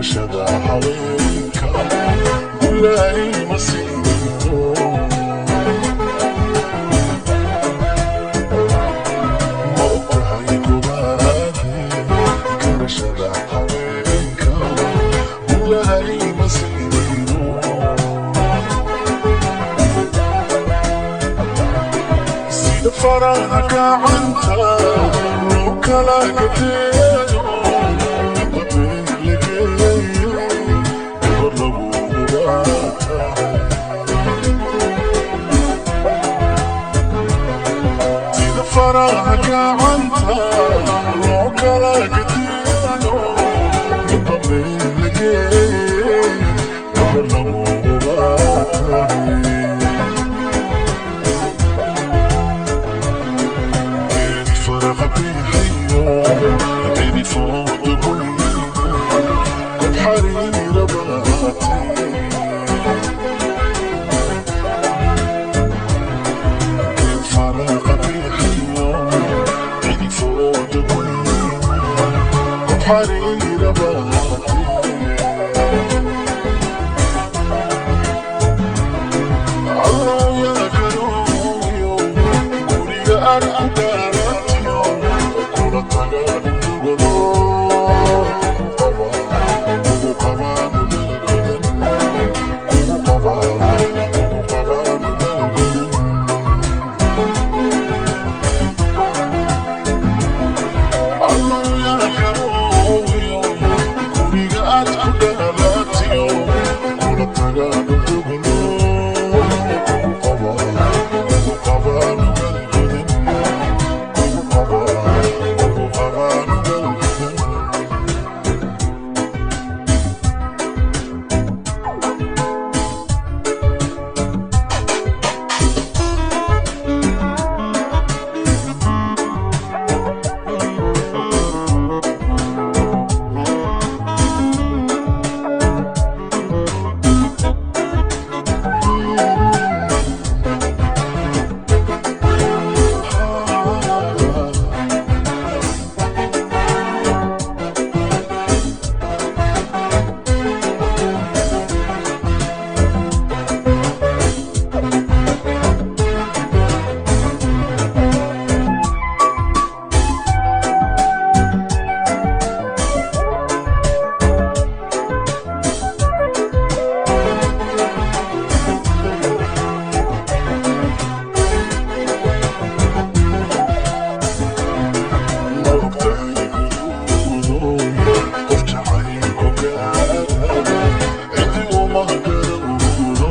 Garashada haweenka gulay ma siino. Ma ogtahay gobaade, garashada haweenka gulay ma siino. Sida faraha gacanta loo kala gadeeyo, midba meel la geeyo, gabar lagu ogaatahay. Sida faraha gacanta loo kala gadeeyo, midba meel la geeyo, gabar lagu ogaatahay. Faraqa bixiyo cidi fooda goyne, qof xariira baatay. Faraqa bixiyo cidi fooda goyne, qof xariira baatay. Allah yaa karooyo, guriga aan ku dhaaratiyo, kula taga dhugado, kugu qabaa nugal godan, kugu qabaa, kugu qabaa nugal godan. Allah yaa karooyo, guriga aad ku dhalatiyo, kula taga dhugado, kugu qabaa, kugu qabaa nugal godan, kugu qabaa, kugu qabaa nugal godan. Ma ogtahay guduudo, qof jacaylku gaara cidi uma garowdo.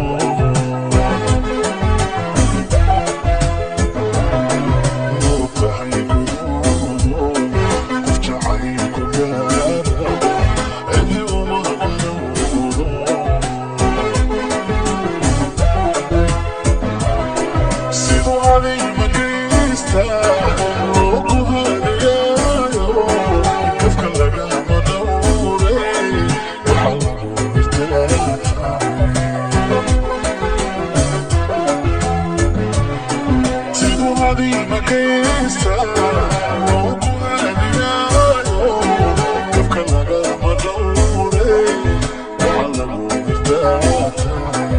Ma ogtahay guduudo, qof jacaylku gaara cidi uma garowdo. Siduu adiga geysta loo guhadiyaayo, gafka lagama dhowre, waxaa lagu irtaahay. Siduu adiga geysta loo guhadiyaayo, gafka lagama dhowre, waxaa lagu irtaahay.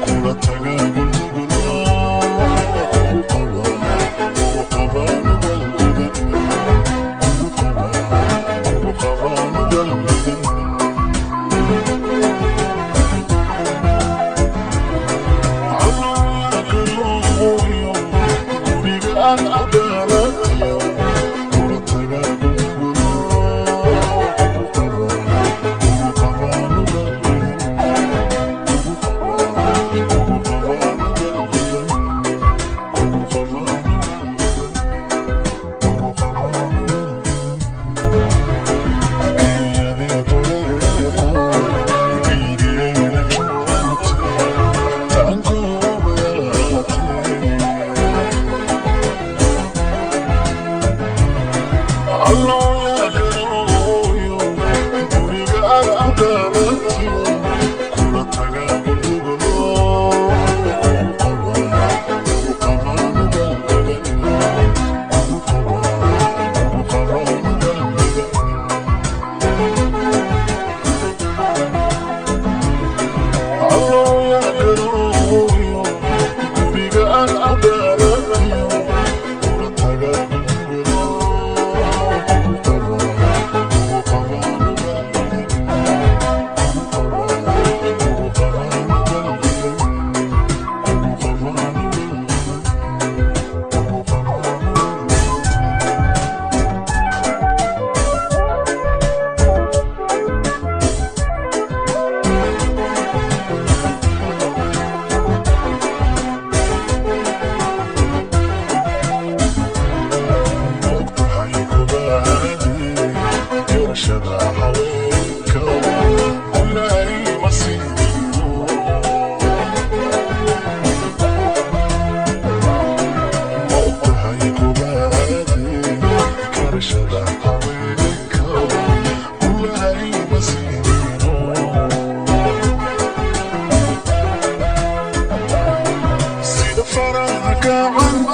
Kula taga gulgulo, kugu qaba, kugu qaba nugal godan, kugu qaba, kugu qaba nugal godan. Allah yaa karooyo, guriga aan ku dhalatiyo, kula taga gulgulo, kugu qaba, kugu qaba nugal godan, kugu qaba, kugu qaba nugal godan, kugu qaba nugal godan.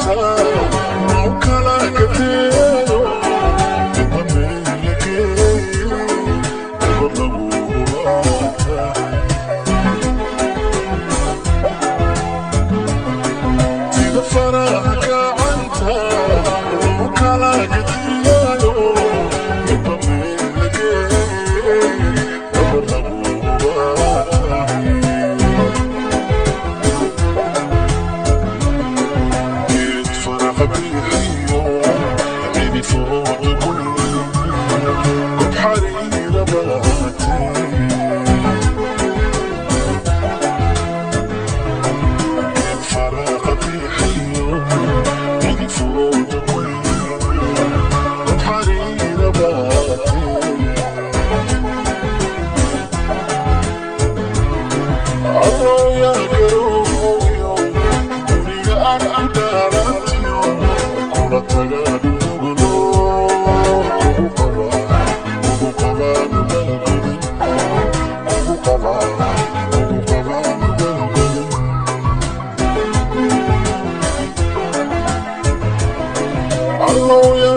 gacanta loo kala gadeeyo, midba meel la geeyo, gabar lagu hubaatahay. Sida faraha gacanta loo kala gediyayo, midba meel la geeyo, gabar lagu hubaatahay. Geed faraqa bixiyo, cidi fooda kulul, gob xariira baatee. Faraqa bixiyo, cidi fooda kulul, gob xariira baatee. Arooya garooyo, guriga aan andhaaratiyo, kula tagaa dhuglo, kugu qabaa, kugu qabaa nugalgodin, kugu qabaa, kugu qabaa nugalgodin. Arooya.